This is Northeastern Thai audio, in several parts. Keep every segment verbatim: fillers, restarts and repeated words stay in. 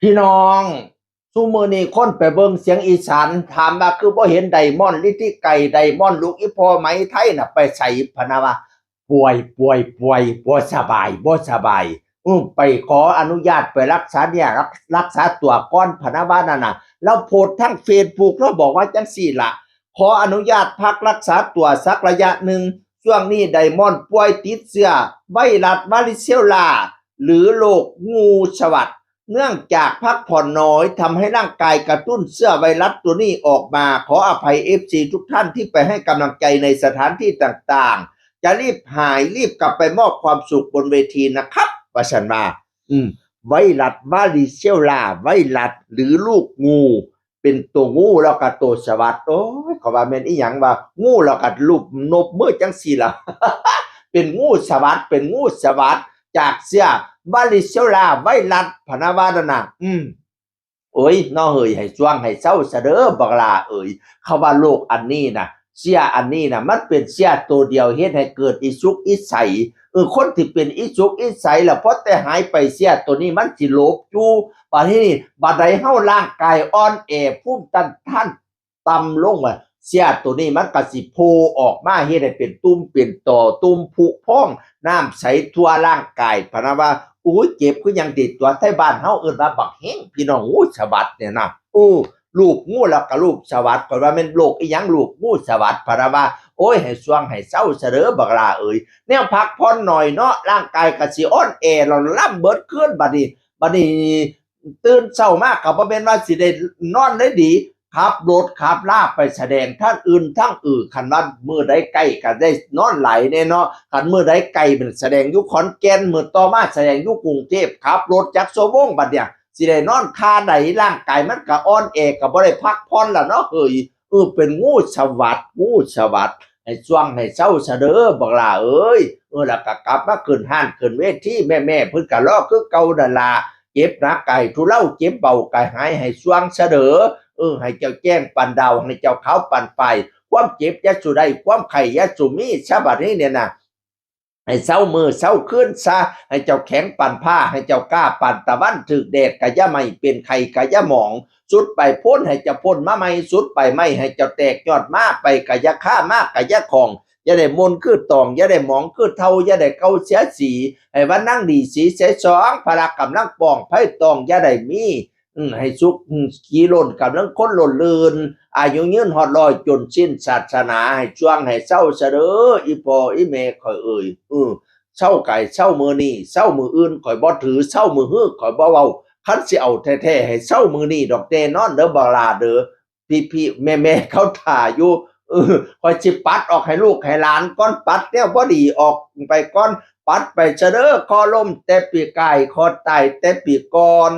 พี่น้อง ซุมื้อนี้คนไปเบิ่งเสียงอีสาน ถามว่าคือบ่เห็นไดมอนด์ฤทธิไกร ไดมอนด์ลูกอีพ่อไหมไทยน่ะไปไส พะนะว่า ป่วย ป่วย ป่วย บ่สบาย บ่สบาย อือ ไปขออนุญาตไปรักษาเนี่ย รัก รักษาตัวก่อน พะนะว่านั่นน่ะ ลาวโพสต์ทางเฟซบุ๊ก ลาวบอกว่าจั่งซี้ล่ะ ขออนุญาตพักรักษาตัวสักระยะหนึ่ง ช่วงนี้ไดมอนด์ป่วยติดเชื้อไวรัสวาริเซลลา หรือโรคงูสวัสด เนื่องจากพักผ่อนน้อยทำให้ร่างกายกระตุ้นเชื้อไวรัสตัวนี้ออกมา ขออภัย เอฟซี ทุกท่านที่ไปให้กำลังใจในสถานที่ต่างๆ จะรีบหายรีบกลับไปมอบความสุขบนเวทีนะครับ ว่าซั่นว่า อืม ไวรัสวาริเซลลา ไวรัสหรือลูกงู เป็นตัวงูแล้วก็ตัวสวัสด โอ้ย เขาว่าแม่นอีหยังวะ งูแล้วก็รูปนบมือจั่งซี้ล่ะ เป็นงูสวัสด เป็นงูสวัสด จากเชื้อวาริเซลลาไวรัส พะนะว่านั่นน่ะ อืม โอ้ย น้อเฮย ให้ซ่วงให้เซาซะเด้อ บักหล้าเอ๋ย เขาว่าโรคอันนี้น่ะ เชื้ออันนี้น่ะ มันเป็นเชื้อตัวเดียวเฮ็ดให้เกิดอีสุกอีใส เออ คนที่เป็นอีสุกอีใสล่ะ พอแต่หายไปเชื้อตัวนี้มันสิหลบอยู่ บัดนี้ บัดใดเฮาร่างกายอ่อนแอ ภูมิต้านทานต่ำลงว่ะ เชื้อตัวนี้มันก็สิโผล่ออกมาเฮ็ดให้เป็นตุ่มเป็นต่อ ตุ่มผุพอง น้ำใสทั่วร่างกาย พะนะว่า อุ้ย เจ็บคือหยังติดตัว ไทบ้านเฮาเอิ้นว่าบักเฮง พี่น้อง งูสวัสดเนี่ยนะ อู้ รูปงูแล้วก็รูปสวัสด ข้อยว่าแม่นโรคอีหยัง รูปงูสวัสด พะนะว่า โอ้ย ให้ซ่วงให้เซาซะเด้อ บักหล้าเอ๋ย แนวพักผ่อนน้อยเนาะ ร่างกายก็สิอ่อนแอ แล้วลำเบิดคืน บัดนี้ บัดนี้ ตื่นเช้ามาก็บ่แม่นว่าสิได้นอนได้ดี ขับรถขับลาไปแสดงทางอื่นทางอื่น คันว่ามื้อใดใกล้ก็ได้นอนหลายแน่เนาะ คันมื้อใดไกลเป็นแสดงอยู่ขอนแก่น มื้อต่อมาแสดงอยู่กรุงเทพฯ ขับรถจักชั่วโมงบัดเนี่ย สิได้นอนคาใด ร่างกายมันก็อ่อนแอ ก็บ่ได้พักผ่อนล่ะเนาะเฮ้ย เออ เป็นงูสวัสด งูสวัสด ให้ซ่วงให้เซาซะเด้อ บักหล้าเอ๋ย เออ แล้วก็กลับมาขึ้นฮ้านขึ้นเวที แม่ๆ เพิ่นก็รอคือเก่านั่นล่ะ เจ็บหนักก็ให้ทุเลา เจ็บเบาก็หาย ให้ซ่วงซะเด้อ เออ ให้เจ้าแจ้งปานดาว ให้เจ้าขาวปานฝ้าย ความเจ็บอย่าสู่ได้ ความไข้อย่าสู่มี ซะบัดนี้เนี่ยนะ ให้เซามื้อเซาคืนซะ ให้เจ้าแข็งปานฟ้า ให้เจ้ากล้าปานตะวัน ถืกแดดก็อย่าไหม้ เป็นไข้ก็อย่าหมอง สุดไปโพนให้เจ้าโพนมาใหม่ สุดไปไม้ให้เจ้าแตกยอดมา ไปก็อย่าคา มาก็อย่าข้อง อย่าได้หม่นคือตอง อย่าได้หมองคือเฒ่า อย่าได้เก่าเสียสี ให้วันนั่งดีสีใสสอง พละกำลังป้อง ภัยตองอย่าได้มี อืม ให้สุข อืม ขีล้นกำลังคนล้นลื่น อายุยืนฮอดร้อยจนสิ้นศาสนา ให้ซ่วงให้เซาซะเด้อ อีพ่ออีแม่ข้อยเอ๋ย เออ เซาไก่เซามื้อนี้ เซามื้ออื่นข้อยบ่ถือ เซามื้อฮื้อข้อยบ่เว้า คันสิเอาแท้ๆ ให้เซามื้อนี้ดอกแน่นอนเด้อ บักหล้าเด้อ พี่ๆ แม่ๆ เขาถ่าอยู่ เออ ข้อยสิปัดออกให้ลูกให้หลานก่อน ปัดแนวบ่ดีออกไปก่อน ปัดไปซะเด้อ เคาะล้มแต่ปีกาย เคาะตายแต่ปีก่อน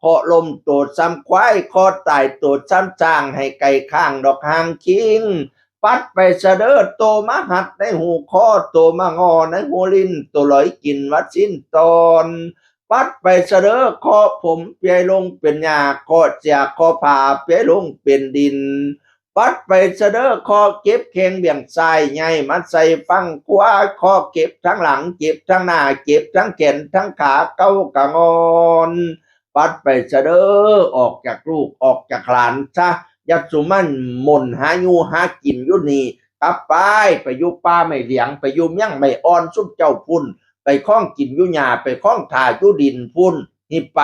เคาะล้มโตดส่ำควาย เคาะตายโตดส่ำช้าง ให้ไก่ข้างดอกหางคิง ปัดไปซะเด้อ โตมาหัดในหูคอ โตมางอในหูลิ้น โตลอยกินวัดสิ้นตอน ปัดไปซะเด้อ เคาะผมเปียลงเป็นหญ้า เคาะเสียเคาะผ้าเปียลงเป็นดิน ปัดไปซะเด้อ เคาะเก็บแข้งเบี่ยงซ้าย ใหญ่มาใส่ฝั่งขวา เคาะเก็บทั้งหลัง เก็บทั้งหน้า เก็บทั้งแขนทั้งขา เก่ากะงอน ปัดไปซะเด้อ ออกจากลูก ออกจากหลานซะ อย่าสู่มันหม่นหาอยู่หากินอยู่นี่ กลับไป ไปอยู่ป่าไม้เหลียง ไปอยู่เมืองไม้อ่อน ซุมเจ้าพุ้น ไปคองกินอยู่หญ้า ไปคองถ่าอยู่ดินพุ้น นี่ไป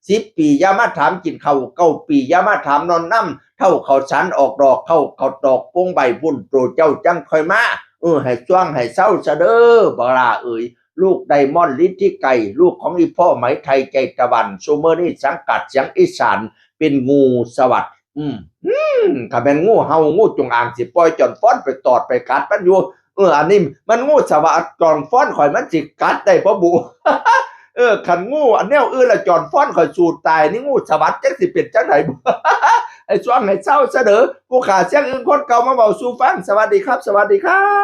สิบปีอย่ามาถามกินข้าว เก้าปีอย่ามาถามนอนนำ เฒ่าข้าวสารออกดอก เฒ่าข้าวตอกโป่งใบพุ้น โตเจ้าจั่งค่อยมา เออ ให้ซ่วงให้เซาซะเด้อ บักหล้าเอ๋ย ลูกไดมอนด์ฤทธิไกร ลูกของอีพ่อไหมไทยใจตะวัน ซุมื้อนี้สังกัดเสียงอีสาน เป็นงูสวัสด อืม อืม ถ้าแม่นงูเห่า งูจงอางสิปล่อยจอนฟ้อนไปตอดไปกัดมันอยู่ เออ อันนี้มันงูสวัสด จอนฟ้อนข้อยมันสิกัดได้บ่บุ เออ คันงูอันแนวอื่นละจอนฟ้อนข้อยสู้ตาย นี่งูสวัสดจักสิเป็นจั่งใดบุ ให้ซ่วงให้เซาซะเด้อ ผู้ขาเสียงอื่นคนเก่ามาเว้าสู่ฟัง สวัสดีครับ สวัสดีครับ